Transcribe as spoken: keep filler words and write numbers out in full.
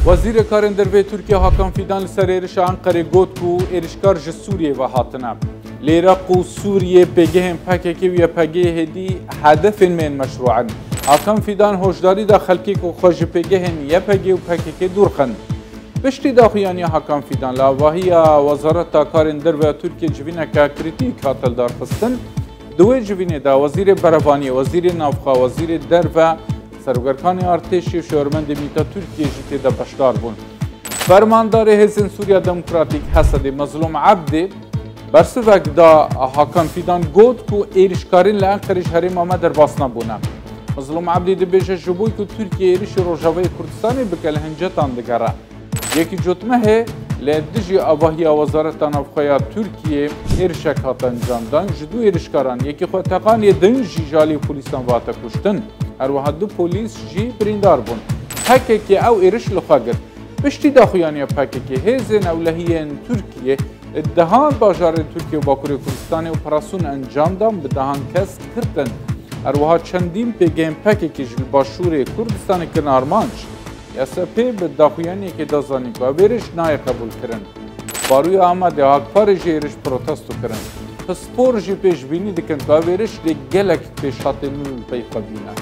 Wezîrê Karên Derve Tirkiye Hakan Fidan li ser êrişa Enqerê got ku êrişkar ji Sûriyê ve hatine. Li Iraq û Sûriyê pêgehên P K K û Y P G hêdî hedefên me yên meşrû in. Hakan Fidan hoşdarî da xelkê ku xwe ji pêgehên Y P G û P K K dûr xin. Piştî daxuyaniya Hakan Fidan li avahiya Wezareta Karên Derve ya Tirkiye civîneke krîtîk hate lidarxistin. Di wê civînê de Wezîrê Berevaniyê, Wezîrê Navxwe, Wezîrê Derve, Serokirkanê Artêşê û şêwirmendê mîta Tirkiye jî tê de beşdar bûn. Fermandarê Hêzên Sûriya Demokratîk, Hesedê, Mezlûm Ebdî, bersivek da Hakan Fidan, got ku êrişkarên li Enqerê ji herêma me derbas nebûne. Mezlûm Ebdî dibêje, ji bo ku Tirkiye êrişî Rojavayê Kurdistanê bike, li Hincetan digere. Yekî Cotmehê li dijî avahiya Wezareta Navxwe ya Tirkiyê êrişek hate encamdan. Ji du êrişkaran yekî xwe teqanî, din jî ji alî polîsan ve hate kuştin. Her wiha du polîs jî birîndar bûn. P K K ew êriş li xwe girt. Piştî daxuyaniya P K K, hêzên ewlehiyên Tirkiyê di dehan bajarên Tirkiye û Bakurê Kurdistanê operasyon encam dan, bi dehan kes girtin. Her wiha çendîn pêgehên P K K jî li Başûrê Kurdistanê kirin armanc. Y S P bi daxuyaniyekê da zanîn ku ev êriş nayê qebûlkirin. Baroya Amedê, Akparê jî êriş protesto kirin. Pispor jî pêşbînî dikin ku ev êriş dê gelek pêşhatên nû li pey xwe bîne.